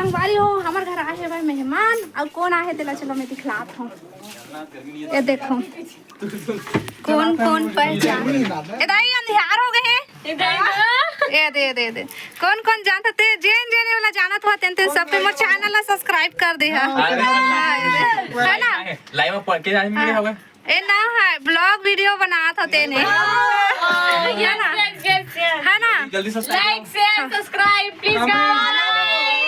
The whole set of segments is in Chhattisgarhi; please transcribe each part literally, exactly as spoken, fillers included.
संगवारी हो, हमर घर आए हे भाई मेहमान, अउ कोन आए हे तेला चलो मैं दिखलात हूँ। ये देखो, कोन कोन पहचान, ए दाई अंधियार हो गए हे। ए दे, ए दे, ए दे। कोन कोन जानत हे, जेन जेन वाला जानत हो, तेन तेन सब पे मोर चैनल ला सब्सक्राइब कर दे हा। हाँ, ये दे। है ना? लाइव में पढ़ के आज मिले हवे। ए ना है, ब्लॉग वीडियो बनात हो तेने। है ना? है ना? जल्दी subscribe. Like, share, subscribe, please guys.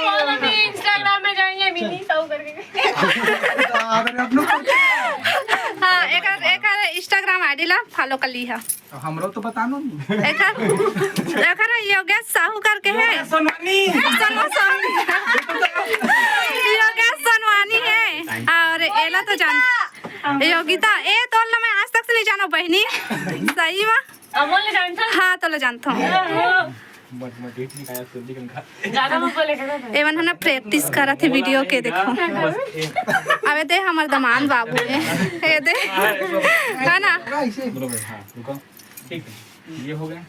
Follow me, Instagram में जाइए, मिनी साहू करके। हाँ, एकर, एकर Instagram आईडी ला फॉलो कर ली है। तो हमरो तो बतानो नहीं। एकर, एकर योगेश साहू करके है। योगेश सोनवानी। सोनवा सोनवानी। योगेश सोनवानी है। और एला तो जान, योगिता, ए तोर ला मैं आज तक से नहीं जानो बहिनी। सही मा? अमोल ने जानता? हाँ, तोला जानता हूँ। हाँ। मत, मत, डेट निकाया, तो निकल खा। ज्यादा मत बोले करो। एमन है ना, प्रैक्टिस करत हे वीडियो के, देखो। अबे दे, हमर दमांद बाबू हे। ए दे। है ना? बोलो भाई, हाँ, रुको। ठीक है, ये हो गया।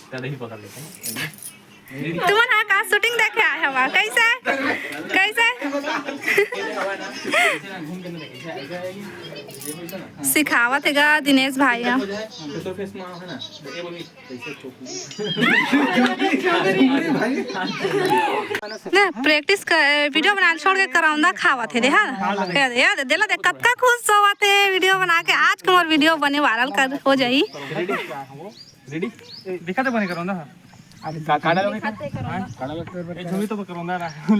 ज्यादा ही पकड़ लेते हैं। तुमन हा का शूटिंग देखे आए हवा? कैसे? कैसे? सिखावत हे गा दिनेश भाई हा। तो फेस में है ना, ये बोली, कैसे चोप। ना, प्रैक्टिस कर, वीडियो बनाना छोड़ के करौंदा खावत हे रे, हाँ? याद, याद, देला दे, कतका खुश होवत हे वीडियो बना के। आज के मोर वीडियो बने वायरल कर, हो जाई। रेडी? ए, दिखा दे बने करौंदा। अरे, का-, काढ़ा लगे? दिखाते करौंदा। हाँ? काढ़ा लगे? ए, झुमी तो करौंदा रहा।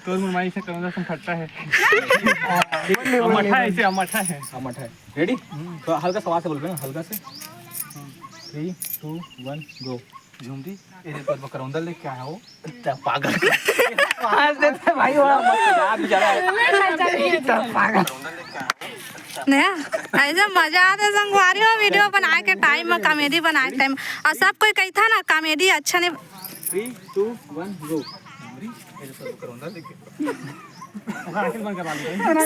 तोर मोर माई से करौंदा से फटता है। अमठा है इसे, अमठा है। अमठा है। रेडी? तो हल्का सा आवाज से बोल ना, हल्का से। थ्री, टू, वन, गो। झुमरी, ये देख, तोर बर करौंदा लेके आया हो। इतना पागल। आज देते भाई, वो मत जा, बेचारा। इतना पागल। ने, ऐसे मजा आथे संगवारी हो, वीडियो बनाए के टाइम में, कॉमेडी बनाए के टाइम, अउ सब कोई कहिथा ना कॉमेडी अच्छा नहीं। थ्री, टू, वन, गो।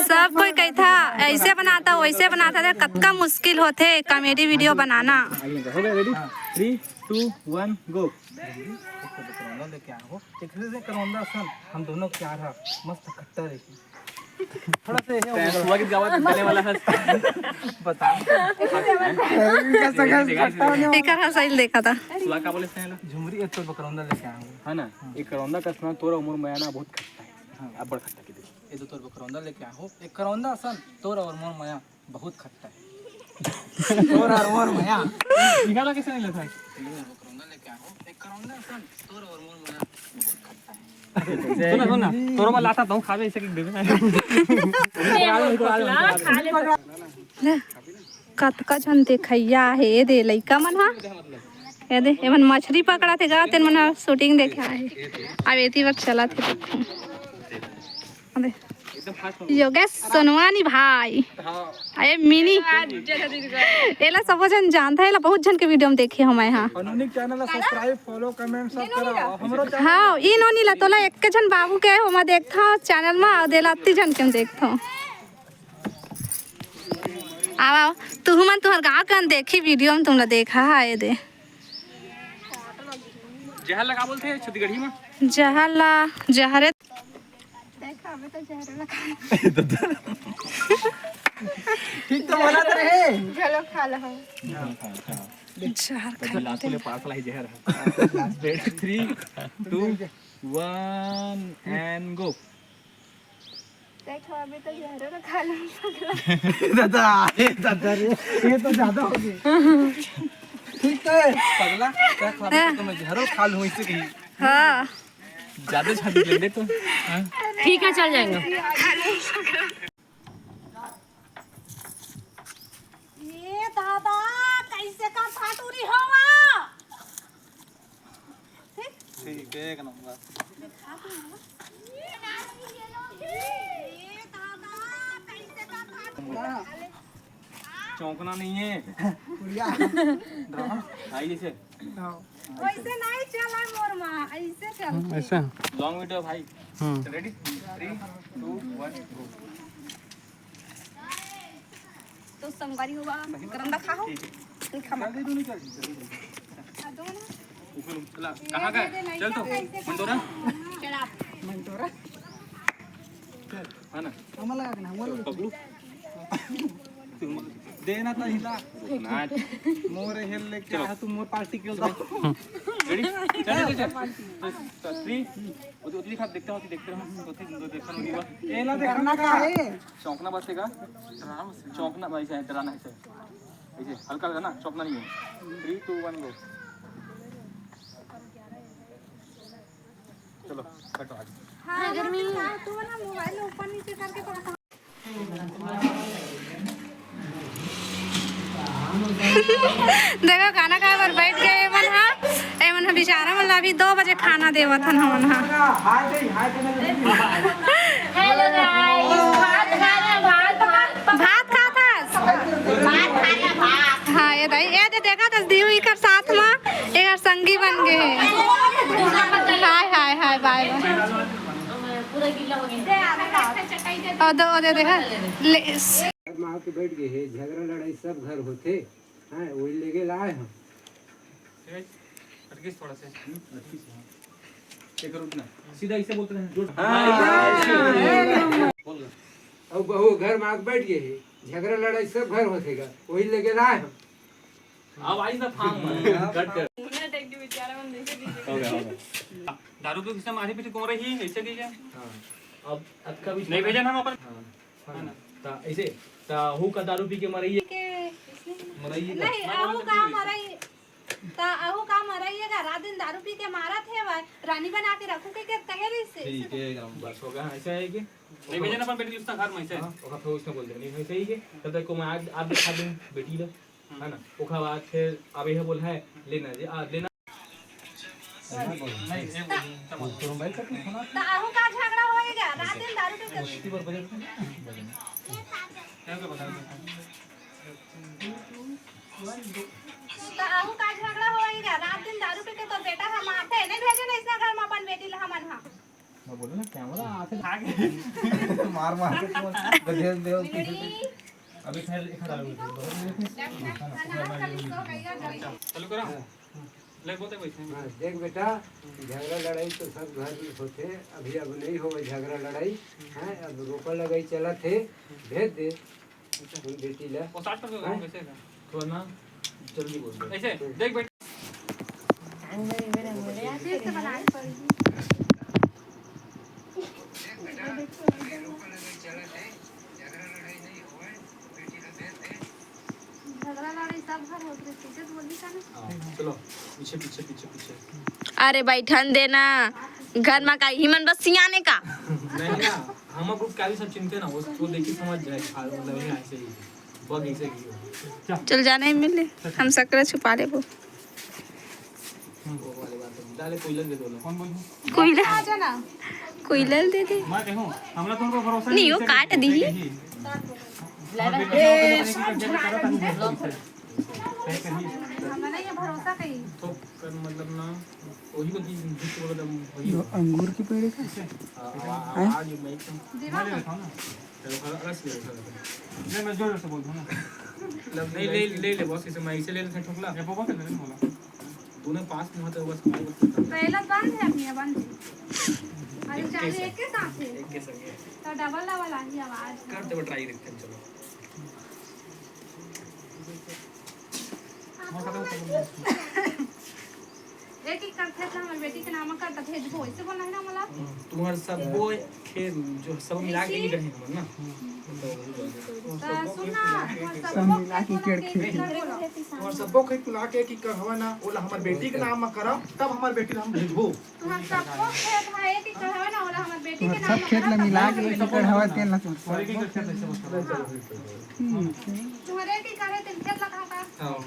सब कोई कहिथा, ऐसे बनाता, वैसे बनाता, त कतका मुश्किल होथे कॉमेडी वीडियो बनाना। हो गया, रेडी? थ्री, टू, वन, गो। करौंदा लेके आया हो, एक से करौंदा सन, हम दोनों के प्यार है, मस्त खट्टा रही। थोड़ा सा ये हो गया। सुआ गीत गावा तो चले वाला है। बता। इनका सगा खट्टा होने वाला। एकर हंसाइल देखा था। सुआ का बोले से ना? झुमरी, एक तोर बर करौंदा लेके आया हूँ। है ना? हाँ। एक करौंदा का सुना, तोर अउ मोर मया ना बहुत खट्टा है। हाँ। अब बड़ खट्टा की देखी। ये तो तोर बर करौंदा लेके आया हूँ। एक करौंदा सन, तोर अउ मोर मया बहुत खट्टा है। तोर अउ मोर मया। निकाला कैसे नहीं लेता है? ये तो करौंदा लेके आया हूँ। एक करौंदा सन, तोर अउ मोर मया बहुत खट्टा है। सुना, सुना, तोरो बर लाता तहूँ खाबे, ऐसे कि देबे। ले, कतका झन देखइया हे, ए दे लइका मन हा। ए दे, एमन मछरी पकड़त हे गा, तेन मन हा शूटिंग देखे आए हे। अब एती बर चलत हे, देखो। अबे, योगेश सोनवानी भाई। अरे मिनी। एला सबो झन जानता है, एला बहुत झन के वीडियो में देखे हूँ मैं, हाँ। अनुनिक चैनल ला सब्सक्राइब, फॉलो, कमेंट सब करो। हमरो चैनल हाँ, ई नोनी ला तोला एक झन बाबू के हो, मैं देखता हूँ चैनल में, और देला अत्ती झन के हम देखता हूँ। आओ, आओ, तुहू मन तुहर गाँव के मन देखी वीडियो में, तुमला देखा है, ये दे। जहर ला का बोलथे छत्तीसगढ़ी में? जहर ला, जहरे। देखा, अबे तो जहर ला खा। ठीक तो बोला तो रहे। चलो खा लो हम। जहर खाते। लास्ट में पास लाई जहर है। Ready, three, two, one and go। देखो, अभी तो जहरो ना खा लो, पगला। दादा, ए दादा रे, ये तो ज्यादा हो गई। ठीक तो है, पगला, क्या खा रहे हो? तो मैं जहरो खा लूँ इससे कहीं। हाँ। ज्यादा छाती लग दे तो। हाँ। ठीक है, चल जाएंगे। ये दादा, कैसे का फाटूरी होवा? ठीक? ठीक है, एक नंबर। चौंकना नहीं है। बढ़िया। आई जैसे। हाँ। वैसे नहीं चला मोर माँ, ऐसे चल। हम्म, ऐसे। Long video भाई। हम्म। Ready? Three, two, one, go। तो संगवारी हुआ, करंदा खाओ। ठीक है। नहीं खा मत। जल्दी तो नहीं कर। खा दो ना। ऊपर चला। कहाँ का है? चल तो। मंदोरा। चल आप। मंदोरा। है ना? हमला लगा के ना, हमला लगा। पकड़ू। देना तो हिला। ना। मोर हेल लेके चलो। आ, तू मोर पार्टी के दो। रेडी? चल, चल, चल। तो थ्री, उतरी, उतरी खा, देखते हो, देखते रहो, उतरी, दो, देखते रहो, नहीं हुआ। एला देखना का है? चौंकना बसेगा। चौंकना भाई से, डराना है, सर। ऐसे, हल्का, हल्का ना, चौंकना नहीं है। थ्री, टू, वन, गो। चलो, कटो आज। हाँ, गर्मी। तू ना मोबाइल ऊपर नीचे करके पकड़। देखो, खाना खाए बर बैठ गए एमन हा। एमन हा बेचारा मन ला अभी दो बजे खाना देवत हन हमन हा। हेलो गाइस, भात खा रहे हैं, भात, भात। भात खात हस? भात खा रहे हैं, भात। हाँ, ये दाई, ये दे देखा तस दीव इकर साथ मा, एकर संगी बन गए हैं। हाय, हाय, हाय, बाय, बाय। ओ दो, ओ दे देखा। ले, माँ के बैठ गए हैं, झगड़ा लड़ाई सब घर होते हैं, वही लेके लाए हम। अटकिस थोड़ा सा। हम्म, अटकिस, हाँ। एक और उठना। सीधा इसे बोलते हैं, जोर। हाँ। बोल ना। अब बहू घर में आके बैठ गए है, झगड़ा लड़ाई सब घर होतेगा, वही लेके ना आए हम। अब आई ना फांग में, कट कर। हो गया, हो गया। दारू पी के मारी पीटी कौन रही है, ऐसे की क्या? हाँ। अब अक्का भी नहीं भेजा ना हम अपन। हाँ। है ना? ता ऐसे, ता हु का दारू पी के मरई है। के, मरई है। नहीं, अहू का मरई, ता अहू का मरई है का? रात दिन दारू पी के मारत है, भाई, रानी बना के रखू के, के कहे रही से। ठीक है, एकदम बस हो गया, ऐसा है कि नहीं भेजा ना अपन बेटी उसका घर में से। हाँ, ओका फिर उसने बोल दिया, नहीं, ऐसा ही है। तब तक को मैं आज, आज दिखा दूँ बेटी ला, है ना? ओखा बाद फिर अब यह बोल है, लेना जी, आ, लेना। त आहू का झगड़ा होएगा, रात दिन दारू पी के। त आहू का झगड़ा होएगा, रात दिन दारू पी के तोर बेटा ह मारथे, नहीं भेजे ना इसना घर में अपन बेटी ला हमन हा। मैं बोलूँ ना, कैमरा आके मार मार के तुम बजेल दे हो। अभी खैर एक हजार रुपये बहुत। चालू करा। ले, बोलते बैठे हैं। हाँ, देख बेटा, झगड़ा लड़ाई तो सब घर में होते, अभी अब नहीं हो झगड़ा लड़ाई, हैं, अब रोपा लगाई चलत है, भेज दे, हम बेटी ला। वो साठ रुपये हैं? कैसे का? तो ना, जल्दी बोल दे। ऐसे, देख बेटा। फिर से बनाए पड़ेगी। झगड़ा लड़ाई सब घर होत रहिथे, इज्जत बोली का ना? हाँ, चलो, पीछे, पीछे, पीछे, पीछे। अरे बैठन देना, घर में का ही मन बस सियाने का? नहीं ना, हम ग्रुप क्या भी सब चिंते ना, वो, वो देखिए समझ जाए, मतलब ये ऐसे ही, बग ऐसे ही। चल जाना ही मिले, हम सकरा छुपा लेबो। कोयला। कोयला दे दे। नहीं, वो काट दी। मतलब ना, वही को कि झूठ बोलो, तब वही जो होगा। अंगूर के पेड़ का? हाँ, हाँ, हाँ, आज मैं एकदम चलो, खा, रस ले, खा। नहीं, मैं जोर से बोल दूँ ना। नहीं, ले, ले, ले, बस इसे मैं इसे ले लेते हैं, ठोकला। ये बहुत है, मैंने बोला। दोनों पास में होते, बस, बस। पहला बंद है, अभी बंद है। अरे, एक के चालू साथ। एक के साथ है। एक के साथ है। तो डबल डबल आ गई आवाज। करते हुए ट्राई करते हैं, चलो। एक एकड़ खेत ला हमर बेटी के नाम कर, त भेजबो, ऐसे बोलना है ना मोला? तुम्हार सब्बो खेत जो सब मिला के ही रहे हमन ना। त सुन ना, तुम्हार सब सब्बो मिला के खेत ला बोलो। तुम्हार सब्बो खेत मिला के कि कहवा ना, ओला हमर बेटी के नाम म करा, तब हमर बेटी ला हम भेजबो। तुम्हार सब्बो खेत है कि कहवा ना, ओला हमर बेटी के नाम म करा, तब हमर बेटी ला भेजबो। तुम्हार एक एकड़ खेत है, तेन खेत ला कहाँ का? हाँ।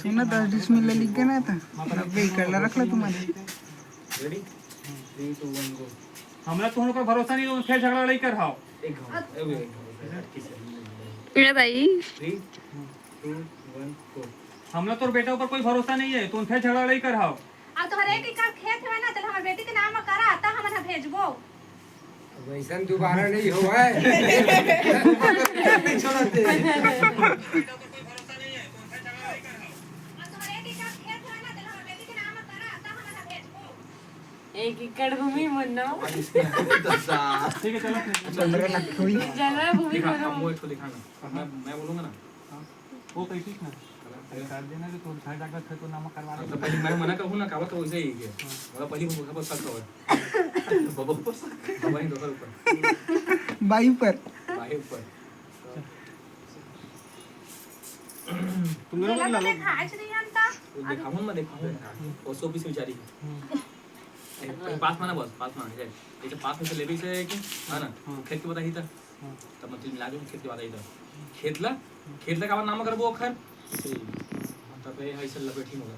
सुना, दस डिसमिल ला लिख देना था, नब्बे एकड़ ला रख ला तुम्हारे। Ready? Three, two, one, go. हमला तोहर ऊपर भरोसा नहीं, तुम फेर झगड़ा लड़ाई कर हाव। एक घाव, एक घाव, एक घाव। ये भाई। Three, two, one, go. हमला तोर बेटा ऊपर कोई भरोसा नहीं है, तुम फेर झगड़ा लड़ाई कर हाव। अब तोहर एक एकड़ खेत हवय ना, चल हमर बेटी के नाम म करा, त हमन ह भेजबो। अब अइसन दोबारा नहीं होवय। नहीं छोड़त हे। अब तोहर एक एकड़ खेत हवय ना, चल हमर बेटी के नाम म करा, त हमन ह भेजबो। ए एक एकड़ भूमि मोर नाम। ठीक है, चलो, ठीक है। जलवा भूमि दिखा, मोर नाम। अब वो एक ठो दिखा ना। मैं, मैं बोलूंगा ना। हाँ। वो तो ठीक ना। कर देना कि तोर घर जाकर फिर तो नाम करवा हाँ, दे। तो पहले मैं मना कहूँ ना, काबर तो वैसे ही है। हाँ। मतलब पहले वो खबर सक होवे। बाबा ऊपर सक। बाबा ही दोसर ऊपर। बाई ऊपर। बाई ऊपर। तुम दोनों को ला लो। वो देखाहूँ ना, देखाहूँ। वो सौ बीस बेचारी। हम्म। ए, पास माना बस, पास माना, है। ये तो पास में से लेबे से है कि, है ना? हाँ। खेत के बताही था। हाँ। तब मैं तुझे मिला दूँ, खेत के बताही था। खेत ला, खेत ला काबर नाम करबो ओखर? ऐसे ही। तब ये ऐसे लपेट ही होगा।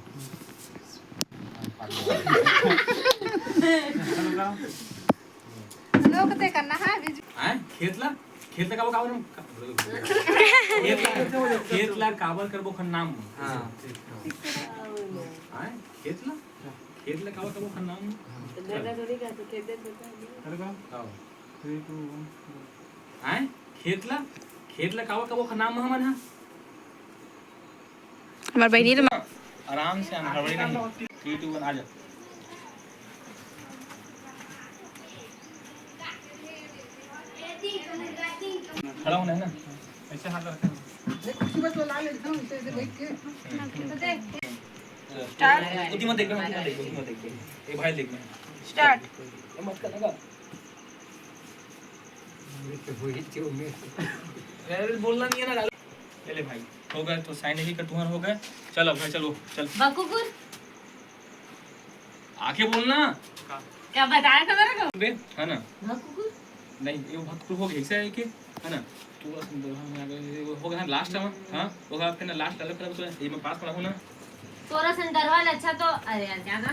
लोग ते करना है, बीच हैं? खेत ला, खेत ला काबर, काबर नाम? खेत ला, खेत ला काबर करबो ओखर नाम? हाँ। हैं? खेत ला? खेत ला काबर करबो ओखर नाम? तो घर का थोड़ी का, तो खेत दे देता है। हाँ। Three, two, one, go। हैं? खेत ला? खेत ला काबर करबो ओखर नाम हमन हा? हमार बहिनी रे। आराम से आना, हड़बड़ी नहीं। Three, two, one, आ जा। खड़ा होना है ना? ऐसे हाथ रखना। देख, खूबसूरत वाला लाल एकदम, ऐसे, ऐसे बैठ के। Start। उठी मत देख, उठी मत देख, उठी मत देख। ए भाई देख मैं। Start। ए मत करना का। अरे बोलना नहीं है ना। ले ले भाई, हो गया तो sign ही कर, तुम्हारा हो गया। चल अब घर चलो, चल। बकुकुर। आके बोलना। क्या बताया था मेरे को? बे, है ना? भकुकुर? नहीं, ये भकुकुर हो गया, ऐसा है कि, है ना? तोरा संदर्भ में आ गए, वो हो गया last time, हाँ? वो गया फिर ना last अलग तरह से, ये मैं पास पढ़ा हूँ ना। तोरा संदर्भ वाला अच्छा तो, अरे यार, क्या था?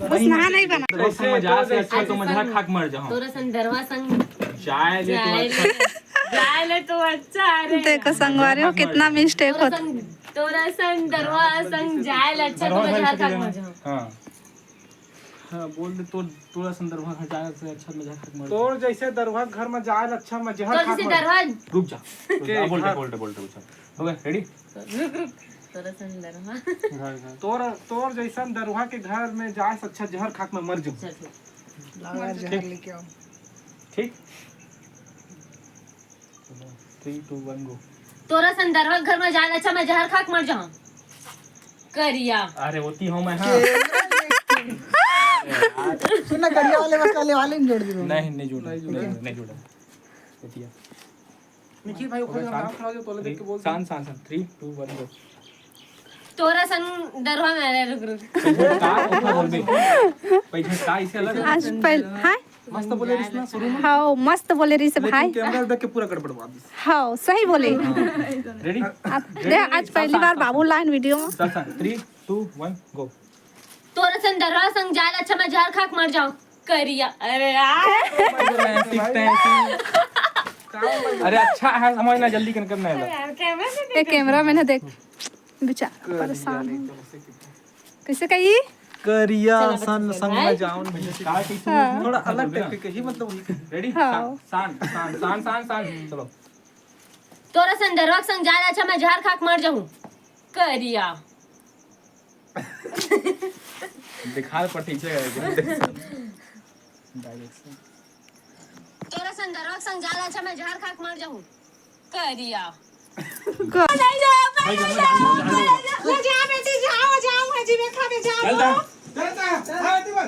बस नहा नहीं बना। तोरा संग मजा से अच्छा तो मजा खाक मर जाओ। तोरा संदर्भ संग जाए ले तो जाए अच्छा। ले, जाए ले तो अच्छा, अरे देखो यार। संगवारी हो, कितना mistake तोरा होता। संग, तोरा संग दरवा संग जाए ले अच्छा तो दरवा मजा संग खाक मर जाओ। हाँ। हाँ, बोल दे, तोर, तोरा सन दरुहा घर जाए से अच्छा मजा खाक मर तोर जाए। जैसे दरुहा घर में जाए अच्छा मजा तोर खाक जैसे मर। दरुहा रुक जा। के हाँ, बोल दे, घर। बोल दे, बोल दे, बोल दे। हो गया, ready? रुक, रुक। तोरा सन दरुहा। घर, घर। तोर, तोर जैसन दरुहा के घर में जाए से अच्छा जहर खाक में मर जाऊं। चल, ठीक। लाओ यार, जहर लेके आओ। ठीक? Three, two, one, go। तोरा सन दरुहा घर में जाए अच्छा मैं जहर खाक मर जाऊं। करिया। अरे, होती हूँ मैं, हाँ। सुन ना, करिया वाले बस वाले, वाले नहीं जोड़ दे। नहीं, नहीं जोड़ा, नहीं जोड़ा। नहीं, नहीं जोड़ा। होती है। निखिल भाई, ऊपर ओके, नाम शांत। खड़ा हो जाओ, तोले देख के बोल दे। शांत, शांत, शांत। Three, two, one, go। तोरा सन दरुहा में, अरे, रुक, रुक। पैसा का, पैसा बोल बे। पैसा का, इसे अलग। आज पहल, हाँ? मस्त बोले रिस ना शुरू में। हाँ, मस्त बोले रिस लेकिन भाई। Camera देख के पूरा गड़बड़वा दिस। हाँ, सही बोले। Ready? आप दे, आज पहली बार बाबू लाइन video में। चल, चल, three, two, one, go। तोरा सन दरुहा संग जाल अच्छा मैं जहर खाक मर जाऊं। करिया, अरे यार। सीखते हैं, सीखते हैं। अरे अच्छा है, समझना जल्दी कर, करना है। यार, camera से ये camera मैंने देख, बेचारा परेशान है। कैसे कही? करिया सन संग में जाऊं। हाँ। थोड़ा अलग type के कही, मतलब वही। Ready? हाँ। शांत, शांत, शांत, शांत, शांत। चलो। तोरा सन दरुहा संग जाल अच्छा मैं जहर खाक मर जाऊं। करिया। दिखा पड़ते इसे। Direction। तोरा सन दरुहा संग जाल अच्छा मैं जहर खाक मर जाऊं। करिया। नहीं जाओ, नहीं जाओ, नहीं जाओ। जा बेटी, जाओ, जाओ, मैं जीवे खावे जाओ। चलता। चलता।